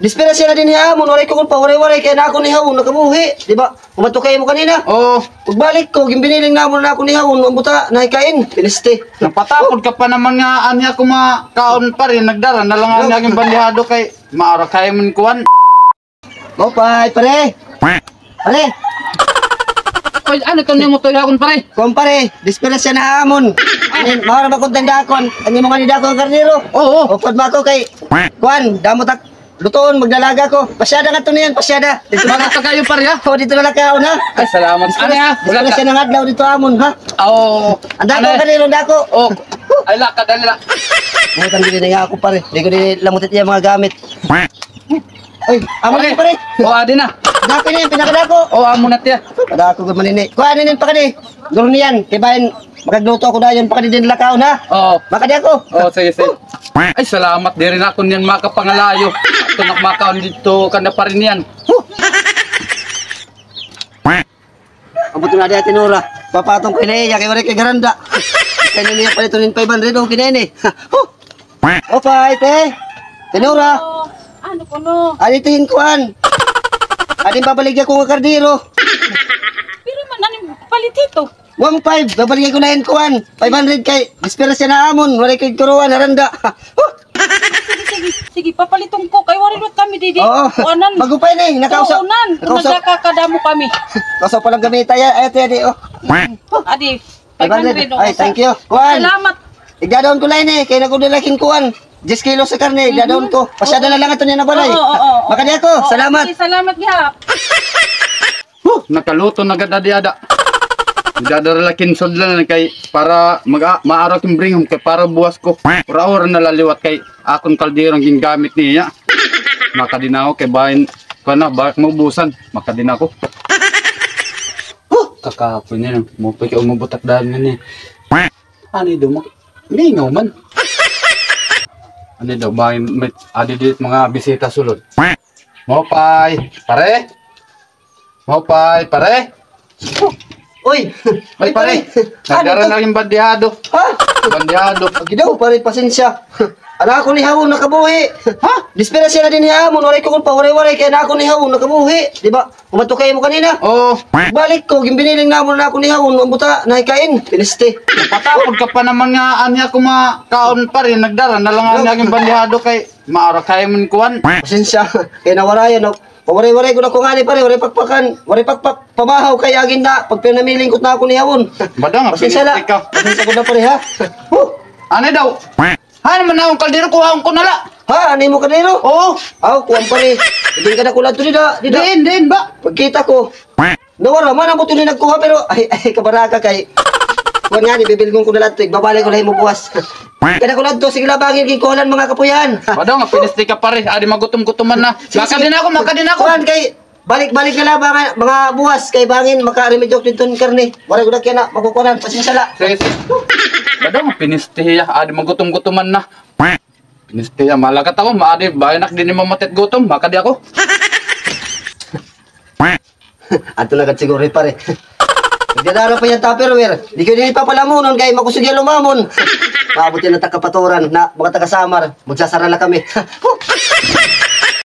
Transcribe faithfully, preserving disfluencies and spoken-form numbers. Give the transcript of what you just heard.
Disgrasya na dinhi ha amon, waray ko kulpa, waray-waray kay an akon ihawon nakabuhi, di ba? Umato kay imo kanina. Oo. Pagbalik ko, ginbiniling namon an akon ihawon, ang buta, nahikain, pinisti. Napatapod ka pa naman nga, anya ko makaon pa rin, nagdara na lang ang naging bandihado kay maara kay man kuwan. Maupay, pare. Pare. Oy, ano to nimo to ihawon, pare? Kuwan, pare, disgrasya na ha amon. Ano, mao ra ba kun tanda akon? Ano mo nga ni dakon karnero? Oo. Upod mo ako kay, kuwan, damo tak lutoon, maglalaga ko. Pasyada nga to niyan, pasyada. Dito na Mga lang. Tagayo, pare, ha? O, dito na lang ka, una. Ay, salamat. Ano, ha? Wala ka. Disgrasya na nga adlaw dito amon, ha? Oo. Ang dako, ano? Karnero, ang dako. Oh. Ay, lakad, dali lang. Bukan din nga ako, pare. Di ko din lamutit iya mga gamit. Ay, amo na, pare. O, adi na. Dako niyan, pinakadako. O, amo na tiya. Kadako gud man ini. Kuha na niyan, pakadi. Duro niyan. Kay bahin, makagluto ako dayon, pakadi din lakaw na. Oo. Makadi ako. Oo, sige, sige. Ay, salamat. Diri na ako niyan makapangalayo. Ito na makaon dito, kanda pa rin yan. Huh. Abot na di Ate Nora. Papatong ko na iya, kay waray kay garanda. Kaya niya pala ito nin five hundred, okay na yun eh. Huh. Opay, te. Ate Nora. Oh, ano ko no? Adi tihin kuan. Adi babaligya ko nga kardero. Pero man, ano palit ito? One five, babaligya ko na yun kuan. Five hundred kay, disgrasya na amon. Waray kay kuruan, naranda. Huh. Sige, sige, sige, papaliton ko. Kay waray lot kami didi. Oo. Kuanan. Magupay na eh. Nakausaw. Kuanan. Nakausaw. Nagkakadamo kami. Kausaw pa lang gamita. Ay, ate, ate, oh. Adi, five hundred. Five hundred, oh. Ay, thank you. Kuan. Salamat. Igdadaon ko lang eh. Kay nagudalaking kuan. Diyes kilos sa karne, igdadaon ko. Pasyada na lang ito niya na balay. Oo, oo, oo. Makadi ako. Oo, salamat. Okay, salamat, gihap. Huh, nakaluto na gad adi ada. Dadara la kinsod la na kay para mag-, maaraw kin bringhom kay para buwas ko. Ura-ura na laliwat kay akon kalderong gingamit niya. Makadi na ako kay bahin, kuan na, bak maubusan. Makadi na ako. Huh, kakapon niya, no? Mupay kay umubutak daan nga niya. Ano daw, mak-, lingaw man. Ano daw, bahin, may, adi dit mga bisita sulod. Mopay, pare? Mopay, pare? Uy! Ay, pare. Nagdara na rin bandihado. Ha? Bandihado. Agi daw, pare, pasensya. An akon ihawon nakabuhi. Ha? Disgrasya na dinhi ha amon, waray ko kulpa, waray-waray, kay an akon ihawon nakabuhi. Di ba? Umato kay imo kanina. Oo. Balik ko, ginbiniling namon an akon ihawon, ang buta, nahikain. Pinisti. Napatapod ka pa naman nga, anya ko makaon pa rin, nagdara na lang ang naging bandihado kay maara kay man kuwan. Pasensya, kay nawarayan, no? Pawaray-waray ko na ko ngani, pare, waray pakpakan, waray pakpak, pamahaw kay agin na, pag pinamilingkot na ako ni Hawon. Badang, pasensya la. Pasensya ko na, pare, ha? Huh! Ano daw? Ha, naman na akong kaldero, kuhaon ko na la. Ha, ano mo kaldero? Oo. Aw, kuwan, pare. Hindi ka na kuladto, dida, dida. Diin, diin ba? Pagkita ko. Nawara man, ang buto ni nagkuha, pero, ay, ay, kabaraka kay. Kuwan nga, ni bibilgon ko na la ito, igbabalik ko na imo buwas. Kada kuladto, sige la, bangin, ginkuha la an mga kapuyan. Badang, pinisti ka, pare. Adi, magutom-gutoman na. Sige, sige. Makadi na ako, makadi na ako. Kuwan, kay, balik-balik na la, mga, mga buwas, kay bangin, makaremedyo didto hin karne. Waray ko na kaya na, makukunan, pasensya la. Sige, sige. Badang, pinisti hiya. Adi, magutom-gutoman na. Pinisti hiya, malakat ako, maadi, bayanak din ni mamatit gutom, makadi ako. Adto na gad siguro, eh, pare. Nagdadara pa yan Tupperware. Di ko din ipapalamunon kay makusog yan lumamon. Maabot yan ang taga-Paturan na mga taga-Samar. Magsasara na kami. Huh!